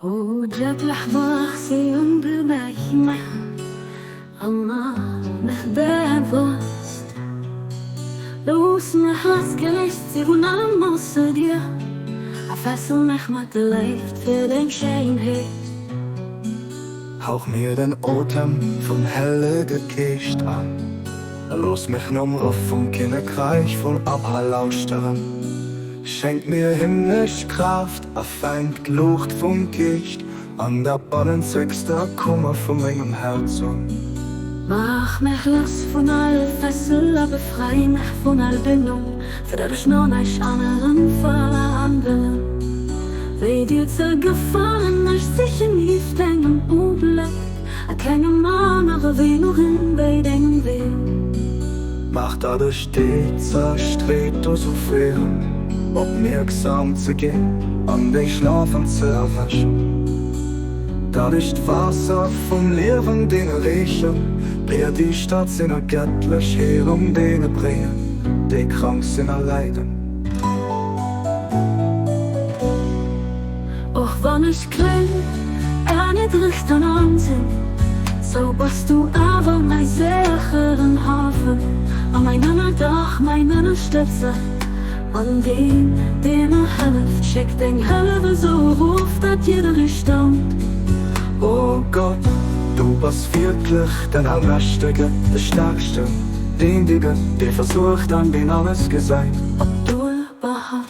O Göttlich sie und Allah mich bewusst. Los mich losgelöst sie von allem außer dir. A fessel mich mit der Leift für dein Schönheit. Hauch mir den Otem vum Hellege Geescht an, a looss mech nom Ruff vum Kinnekreich vun Abba lauschteren. Schenk mir himmlesch Kraaft a fänk d'Luucht vum Geescht an der bannenzegster Kummer vu mengem Häerz un. Maach mech lass vun all Fessel a befrei mech vun all Bindung, fir dat ech no näischt anerem verlaangen, wéi dir ze gefalen. Ech sichen nieft dengem Ubléck a kengem anere Wee no hin wéi dengem Wee. Maach dat ech déi zerstreet dozou féieren, opmierksam ze ginn an déi Schlafen ze erwächen, dat ech d'Waasser vum Liewen deene reechen, déi erdiischtert sinn a gëttlech Heelung deene bréngen, déi krank sinn a leiden. Och wann ech kleng, erniddregt an arm sinn, sou bass du awer mäi sécheren Hafen a mäin Ënnerdach, mäin Ënnerstëtzer an deen, dee mer hëlleft. Schéck deng Hëllef esou erof, dat jidderee staunt. O Gott, du bass wierklech den Allmächtege, de Staarksten, deen dee gëtt, dee versuergt an deen alles gesäit. Abdu'l-Bahá.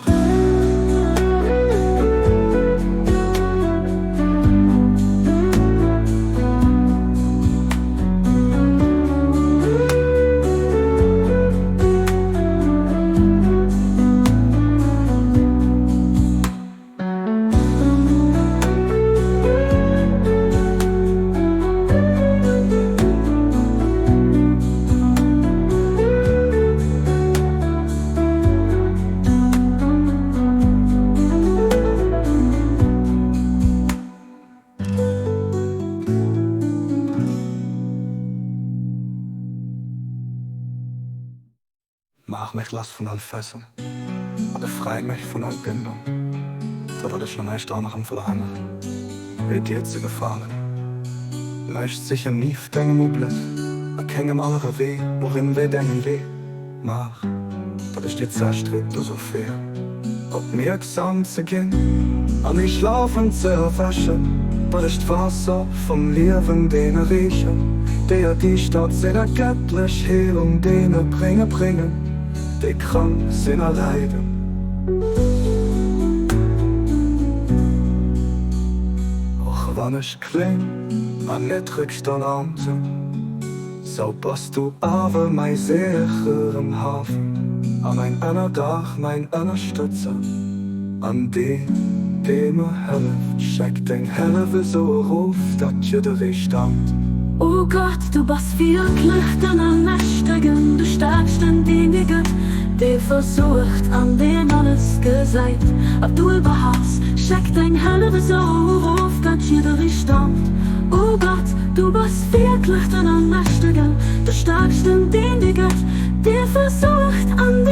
Maach mech lass vun all Fessel a befrei mech vun all Bindung, sou datt ech no näischt anerem verlaangen, wéi dir ze gefalen. Ech sichen nieft dengem Ubléck a kengem anere Wee worin wéi dengem Wee. Maach, datt ech dir zerstreet dozou féieren, opmierksam ze ginn an déi Schlafen ze erwächen, datt ech d'Waasser vum Liewen deene reechen, déi erdiischtert sinn, a gëttlech Heelung deene brénge bréngen, déi krank sinn a leiden. Och wann ech kléng an niddreg dann arm sinn, Sou bass du awer mäi sécheren Hafen a mäin Ënnerdach, mäin Ënnerstëtzer an deen, dee mer hëlleft. Schéck deng Hëllef esou erof, datt jidderee staunt. O Gott, du bass wierklech den Allmächtegen, de Staarksten, deen dir gëtt, dee versuergt an deen alles gesäit. Abdu'l-Bahás, Schéck deng Hëllef esou erof, datt jidderee staunt. O Gott, du bass wierklech den Allmächtegen, de Staarksten, deen dir gëtt, dee versuergt an deen.